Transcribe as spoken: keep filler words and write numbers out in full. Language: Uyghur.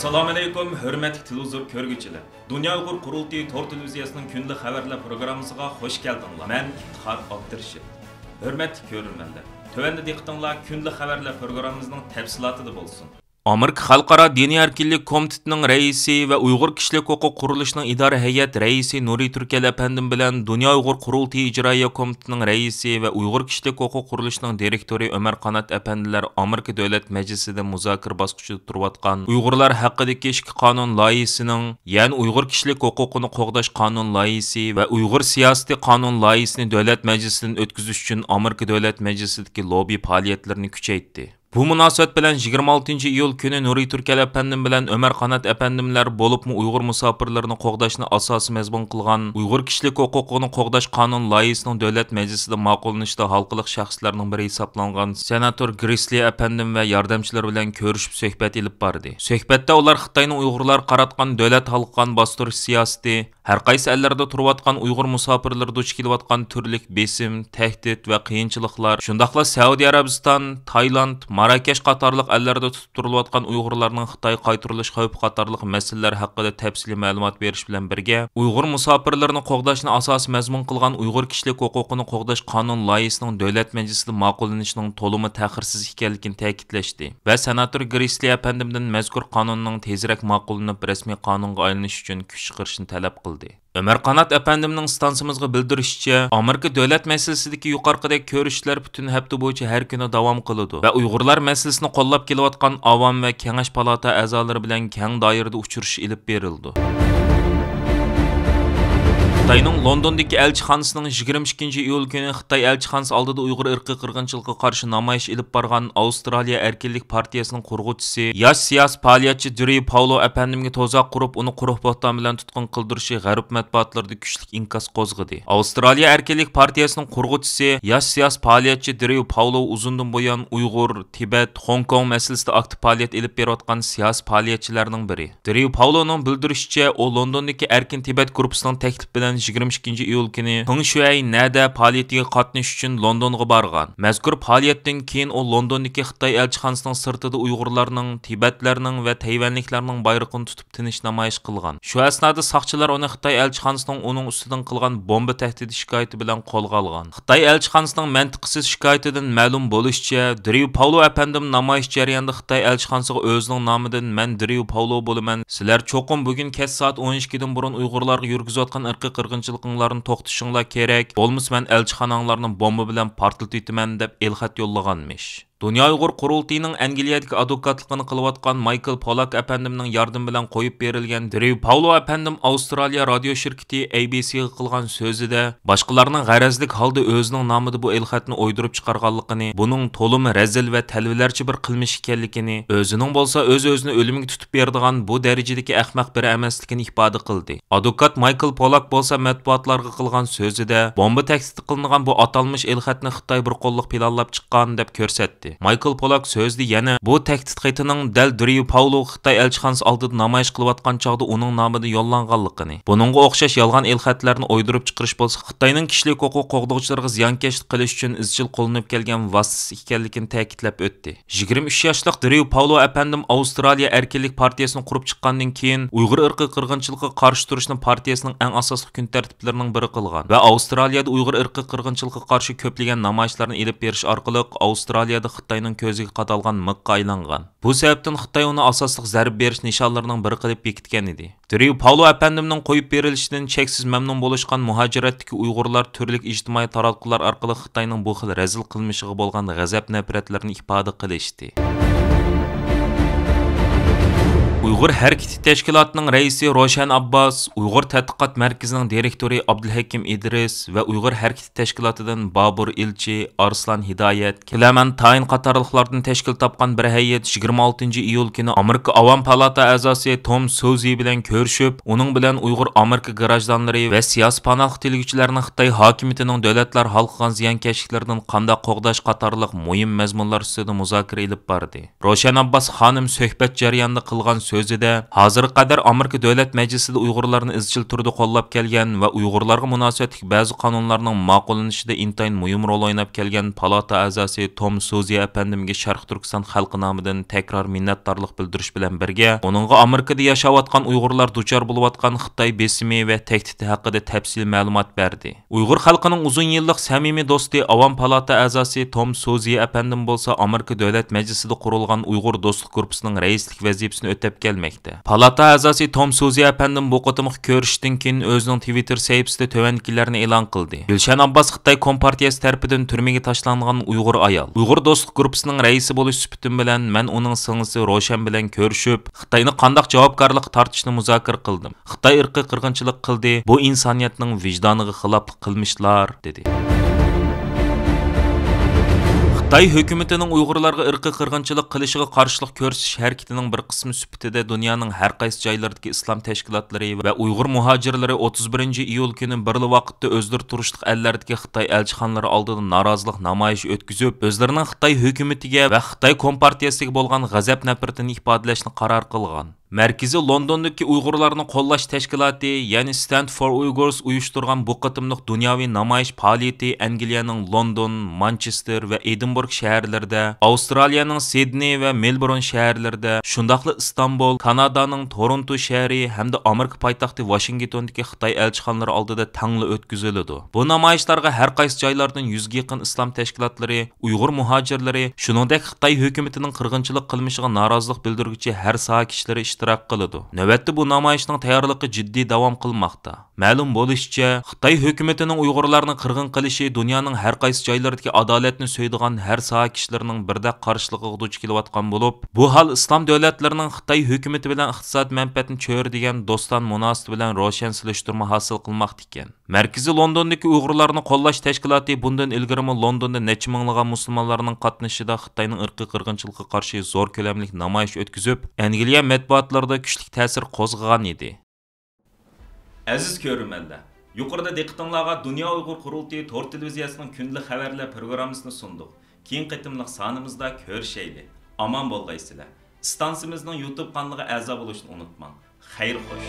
ئەسسالامۇئەلەيكۇم، ھۆرمەتلىك تېلېۋىزور كۆرگۈچىلەر! دۇنيا ئۇيغۇر قۇرۇلتىيى تور تېلېۋىزىيەسىنىڭ كۈندىلىك خەۋەرلەر پروگراممىسىغا خۇش كەلدىڭلار. مەن ئىپتىخار ئابدۇرېشىت. ھۆرمەتلىك كۆرۈرمەنلەر، تۆۋەندە دىققىتىڭلار كۈندىلىك خەۋەرلەر پروگراممىمىزنىڭ تەپسىلاتىدا بولسۇن. ئامېرىكا خەلقئارا دىنىي ئەركىنلىك كومىتېتىنىڭ رەئىسى ۋە ئۇيغۇر كىشىلىك ھوقۇق قۇرۇلۇشىنىڭ ئىدارە ھەيئەت رەئىسى نۇرى تۈركەل ئەپەندىم بىلەن دۇنيا ئۇيغۇر قۇرۇلتىيى ئىجرائىيە كومىتېتىنىڭ رەئىسى ۋە ئۇيغۇر كىشىلىك ھوقۇق قۇرۇلۇشىنىڭ دىرېكتورى ئۆمەر قانات ئەپەندىلەر ئامېرىكا دۆلەت مەجلىسىدە مۇزاكىرە باسقۇچىدا تۇرۇۋاتقان ئۇيغۇرلار ھەققىدىكى ئىككى قانۇن لايىھىسىنىڭ، يەنى ئۇيغۇر كىشىلىك ھوقۇقىنى قوغداش قانۇن لايىھىسى ۋە ئۇيغۇر سىياسىتى قانۇن لايىھىسىنى دۆلەت مەجلىسىدىن ئۆتكۈزۈش ئۈچۈن ئامېرىكا دۆلەت مەجلىسىدىكى لوببى پائالىيەتلىرىنى كۈچەيتتى. بۇ مۇناسىۋەت بىلەن يىگىرمە ئالتىنچى ئىيۇل كۈنى نۇرى تۈركەل ئەپەندىم بىلەن ئۆمەر قانات ئەپەندىملەر، بولۇپمۇ ئۇيغۇر مۇساپىرلىرىنى قوغداشنى ئاساسىي مەزمۇن قىلغان ئۇيغۇر كىشىلىك ھوقۇقىنى قوغداش قانۇن لايىھىسىنىڭ دۆلەت مەجلىسىدە ماقۇللىنىشىدا ھالقىلىق شەخسلەرنىڭ بىرى ھېسابلانغان سېناتور گرېسلى ئەپەندىم ۋە ياردەمچىلىرى بىلەن كۆرۈشۈپ سۆھبەت ئېلىپ باردى. سۆھبەتتە ئۇلار خىتاينىڭ ئۇيغۇرلارغا قاراتقان دۆلەت ھالقىغان باستۇرۇش سىياسىتى، ھەر قايسى ئەللەردە تۇرۇۋاتقان ئۇيغۇر مۇساپىرلىرى دۇچ كېلىۋاتقان تۈرلۈك بېسىم، تەھدىت ۋە قىيىنچىلىقلار، شۇنداقلا سەئۇدى ئەرەبىستان، تايلاند، ماراكەش قاتارلىق ئەللەردە تۇتۇپ تۇرۇلۇۋاتقان ئۇيغۇرلارنىڭ خىتايغا قايتۇرۇلۇش خەۋپى قاتارلىق مەسىلىلەر ھەققىدە تەپسىلىي مەلۇمات بېرىش بىلەن بىرگە، ئۇيغۇر مۇساپىرلىرىنى قوغداشنى ئاساسىي مەزمۇن قىلغان ئۇيغۇر كىشىلىك ھوقۇقىنى قوغداش قانۇن لايىھىسىنىڭ دۆلەت مەجلىسىدە ماقۇللىنىشىنىڭ تولىمۇ تەخىرسىز ئىكەنلىكىنى تەكىتلەشتى ۋە سېناتور گرېسلى ئەپەندىمدىن مەزكۇر قانۇننىڭ تېزرەك ماقۇللىنىپ، رەسمىي قانۇنغا ئايلىنىشى ئۈچۈن كۈچ چىقىرىشنى تەلەپ قىلدى. ئۆمەر قانات ئەپەندىمنىڭ ئىستانسىمىزغا بىلدۈرۈشىچە، ئامېرىكا دۆلەت مەسىلىسىدىكى يۇقىرىقىدەك كۆرۈشۈشلەر پۈتۈن ھەپتە بويىچە ھەر كۈنى داۋام قىلىدۇ ۋە ئۇيغۇرلار مەسىلىسىنى قوللاپ كېلىۋاتقان ئاۋام ۋە كېڭەش پالاتا ئەزالىرى بىلەن كەڭ دائىرىدە ئۇچرىشىش ئېلىپ بېرىلىدۇ. خىتاينىڭ لوندوندىكى ئەلچىخانىسىنىڭ يىگىرمە ئىككىنچى ئىيۇل كۈنى خىتاي ئەلچىخانىسى ئالدىدا ئۇيغۇر ئىرقىي قىرغىنچىلىقىغا قارشى نامايىش ئېلىپ بارغان ئاۋسترالىيە ئەركىنلىك پارتىيەسىنىڭ قۇرغۇچىسى، ياش سىياسىي پائالىيەتچى دريۇ پاۋلو ئەپەندىمگە تۇزاق قۇرۇپ، ئۇنى قۇرۇق بوھتان بىلەن تۇتقۇن قىلدۇرۇشى غەرب مەتبۇئاتلىرىدا كۈچلۈك ئىنكاس قوزغىدى. ئاۋسترالىيە ئەركىنلىك پارتىيەسىنىڭ قۇرغۇچىسى، ياش سىياسىي پائالىيەتچى دريۇ پاۋلو ئۇزۇندىن بۇيان ئۇيغۇر، تىبەت، خوڭكوڭ مەسىلىسىدە ئاكتىپ پائالىيەت ئېلىپ بېرىۋاتقان سىياسىي پائالىيەتچىلەرنىڭ بىرى. دريۇ پاۋلونىڭ بىلدۈرۈشىچە، ئۇ لوندوندىكى ئەركىن تىبەت گۇرۇپپىسىنىڭ تەكلىپى بىلەن يىگىرمە ئىككىنچى ئىيۇل كۈنى خېڭ شۈەي نەدە پائالىيىتىگە قاتنىشىش ئۈچۈن لوندونغا بارغان. مەزكۇر پائالىيەتتىن كېيىن ئۇ لوندوندىكى خىتاي ئەلچىخانىسىنىڭ سىرتىدا ئۇيغۇرلارنىڭ، تىبەتلەرنىڭ ۋە تەيۋەنلىكلەرنىڭ بايرىقىنى تۇتۇپ تىنچ نامايىش قىلغان. شۇ ئەسنادا ساقچىلار ئۇنى خىتاي ئەلچىخانىسىنىڭ ئۇنىڭ ئۈستىدىن قىلغان بومبا تەھدىتى شىكايىتى بىلەن قولغا ئالغان. خىتاي ئەلچىخانىسىنىڭ مەنتىقىسىز شىكايىتىدىن مەلۇم بولۇشىچە، دريۇ پاۋلو ئەپەندىم نامايىش جەريانىدا خىتاي ئەلچىخانىسىغا ئۆزىنىڭ نامىدىن، «مەن دريۇ پاۋلو بولىمەن، سىلەر چوقۇم بۈگۈن كەچ سائەت ئون ئىككىدىن بۇرۇن ئۇيغۇرلارغا يۈرگۈزۈۋاتقان ئىرقىي قىرغىنچىلىقىڭلارنى توختىتىشىڭلار كېرەك، بولمىسا مەن ئەلچىخاناڭلارنى بومبا بىلەن پارتلىتىۋېتىمەن» دەپ ئېلخەت يوللىغانمىش. دۇنيا ئۇيغۇر قۇرۇلتىيىنىڭ ئەنگلىيەدىكى ئادۋوكاتلىقىنى قىلىۋاتقان مايكل پولاك ئەپەندىمنىڭ ياردىمى بىلەن قويۇپ بېرىلگەن دريۇ پاۋلو ئەپەندىم ئاۋسترالىيە رادىيو شىركىتى ئەي بى سىغا قىلغان سۆزىدە، باشقىلارنىڭ غەرەزلىك ھالدا ئۆزىنىڭ نامىدا بۇ ئېلخەتنى ئويدۇرۇپ چىقارغانلىقىنى، بۇنىڭ تولىمۇ رەزىل ۋە تەلۋىلەرچە بىر قىلمىش ئىكەنلىكىنى، ئۆزىنىڭ بولسا ئۆز-ئۆزىنى ئۆلۈمگە تۇتۇپ بېرىدىغان بۇ دەرىجىدىكى ئەخمەق بىرى ئەمەسلىكىنى ئىپادە قىلدى. ئادۋوكات مايكل پولاك بولسا مەتبۇئاتلارغا قىلغان سۆزىدە، بومبا تەھدىتى قىلىنغان بۇ ئاتالمىش ئېلخەتنى خىتاي بىر قوللۇق پىلانلاپ چىققان دەپ كۆرسەتتى. مايكل پولاك سۆزىدە يەنە، بۇ تەھدىت خېتىنىڭ دەل دريۇ پاۋلوغا خىتاي ئەلچىخانىسى ئالدىدا نامايىش قىلىۋاتقان چاغدا ئۇنىڭ نامىدا يوللانغانلىقىنى، بۇنىڭغا ئوخشاش يالغان ئېلخەتلەرنى ئويدۇرۇپ چىقىرىش بولسا خىتاينىڭ كىشىلىك ھوقۇق قوغدىغۇچىلىرىغا زىيانكەشلىك قىلىش ئۈچۈن ئىزچىل قوللىنىپ كەلگەن ۋاسىتىسى ئىكەنلىكىنى تەكىتلەپ ئۆتتى. يىگىرمە ئۈچ ياشلىق دريۇ پاۋلو ئەپەندىم ئاۋسترالىيە ئەركىنلىك پارتىيەسىنى قۇرۇپ چىققاندىن كېيىن، ئۇيغۇر ئىرقىي قىرغىنچىلىقىغا قارشى تۇرۇشنى پارتىيەسىنىڭ ئەڭ ئاساسلىق كۈن تەرتىپلىرىنىڭ بىرى قىلغان ۋە ئاۋسترالىيەدە ئۇيغۇر ئىرقىي قىرغىنچىلىقىغا قارشى كۆپلىگەن نامايىشلارنى ئېلىپ بېرىش ئارقىلىق ئاۋسترالىيەدە خىتاينىڭ كۆزىگە قادالغان مىخقا ئايلانغان. بۇ سەۋەبتىن خىتاي ئۇنى ئاساسلىق زەربە بېرىش نىشانلىرىنىڭ بىرى قىلىپ بېكىتكەن ئىدى. دريۇ پاۋلو ئەپەندىمنىڭ قويۇپ بېرىلىشىدىن چەكسىز مەمنۇن بولۇشقان مۇھاجىرەتتىكى ئۇيغۇرلار تۈرلۈك ئىجتىمائىي تاراتقۇلار ئارقىلىق خىتاينىڭ بۇ خىل رەزىل قىلمىشىغا بولغان غەزەپ-نەپرەتلىرىنى ئىپادە قىلىشتى. ئۇيغۇر ھەرىكىتى تەشكىلاتىنىڭ رەئىسى روشەن ئابباس، ئۇيغۇر تەتقىقات مەركىزىنىڭ دىرېكتورى ئابدۇلھەكىم ئىدرىس ۋە ئۇيغۇر ھەرىكىتى تەشكىلاتىدىن بابۇر ئىلچى، ئارسلان ھىدايەت، كىلەمەن تايىن قاتارلىقلاردىن تەشكىل تاپقان بىر ھەيئەت يىگىرمە ئالتىنچى ئىيۇل كۈنى ئامېرىكا ئاۋام پالاتا ئەزاسى توم سوزى بىلەن كۆرۈشۈپ، ئۇنىڭ بىلەن ئۇيغۇر ئامېرىكا گراژدانلىرى ۋە سىياسىي پاناھلىق تىلىگۈچىلەرنىڭ خىتاي ھاكىمىيىتىنىڭ دۆلەتلەر ھالقىغان زىيانكەشلىكلىرىدىن قانداق قوغداش قاتارلىق مۇھىم مەزمۇنلار ئۈستىدە مۇزاكىرە ئېلىپ باردى. روشەن ئابباس خانىم سۆھبەت جەريانىدا قىلغان سۆزىدە، ھازىرغا قەدەر ئامېرىكا دۆلەت مەجلىسىدە ئۇيغۇرلارنى ئىزچىل تۈردە قوللاپ كەلگەن ۋە ئۇيغۇرلارغا مۇناسىۋەتلىك بەزى قانۇنلارنىڭ ماقۇللىنىشىدا ئىنتايىن مۇھىم رول ئويناپ كەلگەن پالاتا ئەزاسى توم سوزى ئەپەندىمگە شەرقىي تۈركىستان خەلقى نامىدىن تەكرار مىننەتدارلىق بىلدۈرۈش بىلەن بىرگە، ئۇنىڭغا ئامېرىكىدا ياشاۋاتقان ئۇيغۇرلار دۇچار بولۇۋاتقان خىتاي بېسىمى ۋە تەھدىتى ھەققىدە تەپسىلىي مەلۇمات بەردى. ئۇيغۇر خەلقىنىڭ ئۇزۇن يىللىق سەمىمىي دوستى، ئاۋام پالاتا ئەزاسى توم سوزى ئەپەندىم بولسا ئامېرىكا دۆلەت مەجلىسىدە قۇرۇلغان ئۇيغۇر دوستلۇق گۇرۇپپىسىنىڭ رەئىسلىك ۋەزىپىسىنى ئۆتەپ كەلمەكتە. پالاتا ئەزاسى توم سوزى ئەپەندىم بۇ قېتىمقى كۆرۈشۈشتىن كېيىن ئۆزىنىڭ تىۋىتتېر سەھىپىسىدە تۆۋەندىكىلەرنى ئېلان قىلدى: گۈلشەن ئابباس خىتاي كومپارتىيەسى تەرىپىدىن تۈرمىگە تاشلانغان ئۇيغۇر ئايال. ئۇيغۇر دوستلۇق گۇرۇپپىسىنىڭ رەئىسى بولۇش سۈپىتىم بىلەن مەن ئۇنىڭ سىڭلىسى روشەن بىلەن كۆرۈشۈپ، خىتاينى قانداق جاۋابكارلىققا تارتىشنى مۇزاكىرە قىلدىم. خىتاي ئىرقىي قىرغىنچىلىق قىلدى، بۇ ئىنسانىيەتنىڭ ۋىجدانىغا خىلاپلىق قىلمىشلار، دېدى. خىتاي ھۆكۈمىتىنىڭ ئۇيغۇرلارغا ئىرقىي قىرغىنچىلىق قىلىشىغا قارشىلىق كۆرسىتىش ھەرىكىتىنىڭ بىر قىسمى سۈپىتىدە دۇنيانىڭ ھەر قايسى جايلىرىدىكى ئىسلام تەشكىلاتلىرى ۋە ئۇيغۇر مۇھاجىرلىرى ئوتتۇز بىرىنچى ئىيۇل كۈنى بىرلا ۋاقىتتا ئۆزلىرى تۇرۇشلۇق ئەللەردىكى خىتاي ئەلچىخانىلىرى ئالدىدا نارازىلىق نامايىشى ئۆتكۈزۈپ، ئۆزلىرىنىڭ خىتاي ھۆكۈمىتىگە ۋە خىتاي كومپارتىيەسىگە بولغان غەزەپ-نەپرىتىنى ئىپادىلەشنى قارار قىلغان. مەركىزى لوندوندىكى ئۇيغۇرلارنى قوللاش تەشكىلاتى، يەنى Stand for Uyghurs ئۇيۇشتۇرغان بۇ قېتىملىق دۇنياۋى نامايىش پائالىيىتى ئەنگلىيەنىڭ لوندون، مانچېستېر ۋە ئېدىنبۇرگ شەھەرلىرىدە، ئاۋسترالىيەنىڭ سىدنېي ۋە مېلبورن شەھەرلىرىدە، شۇنداقلا ئىستانبۇل، كانادانىڭ تورونتو شەھىرى ھەمدە ئامېرىكا پايتەختى ۋاشىنگتوندىكى خىتاي ئەلچىخانىلىرى ئالدىدا تەڭلا ئۆتكۈزۈلىدۇ. بۇ نامايىشلارغا ھەر قايسى جايلاردىن يۈزگە يېقىن ئىسلام تەشكىلاتلىرى، ئۇيغۇر مۇھاجىرلىرى، شۇنىڭدەك خىتاي ھۆكۈمىتىنىڭ قىرغىنچىلىق قىلمىشىغا نارازىلىق بىلدۈرگۈچى ھەر ساھە كىشىلىرى ئىشتىراك قىلىدۇ. نۆۋەتتە بۇ نامايىشنىڭ تەييارلىقى جىددىي داۋام قىلماقتا. مەلۇم بولۇشىچە، خىتاي ھۆكۈمىتىنىڭ ئۇيغۇرلارنى قىرغىن قىلىشى دۇنيانىڭ ھەر قايسى جايلىرىدىكى ئادالەتنى سۆيىدىغان ھەر ساھە كىشىلىرىنىڭ بىردەك قارشىلىقىغا دۇچ كېلىۋاتقان بولۇپ، بۇ ھال ئىسلام دۆلەتلىرىنىڭ خىتاي ھۆكۈمىتى بىلەن ئىقتىسادىي مەنپەئەتنى چۆرىدىگەن دوستانە مۇناسىۋىتى بىلەن روشەن سېلىشتۇرما ھاسىل قىلماقتا ئىكەن. مەركىزى لوندوندىكى ئۇيغۇرلارنى قوللاش تەشكىلاتى بۇندىن ئىلگىرىمۇ لوندوندا نەچچە مىڭلىغان مۇسۇلمانلارنىڭ قاتنىشىشىدا خىتاينىڭ ئىرقىي قىرغىنچىلىقىغا قارشى زور كۆلەملىك نامايىش ئۆتكۈزۈپ، ئەنگلىيە مەتبۇئاتلىرىدا كۈچلۈك تەسىر قوزغىغان ئىدى. ئەزىز كۆرۈرمەنلەر، يۇقىرىدا دىققىتىڭلارغا دۇنيا ئۇيغۇر قۇرۇلتىيى تور تېلېۋىزىيەسىنىڭ كۈندىلىك خەۋەرلەر پروگراممىسىنى سۇندۇق. كېيىن قېتىملىق سانىمىزدا كۆرۈشەيلى. ئامان بولغايسىلەر. ئىستانسىمىزنىڭ يۇتۇب قانىلىغا ئەزا بولۇشنى ئۇنتۇماڭ. خەير خوش.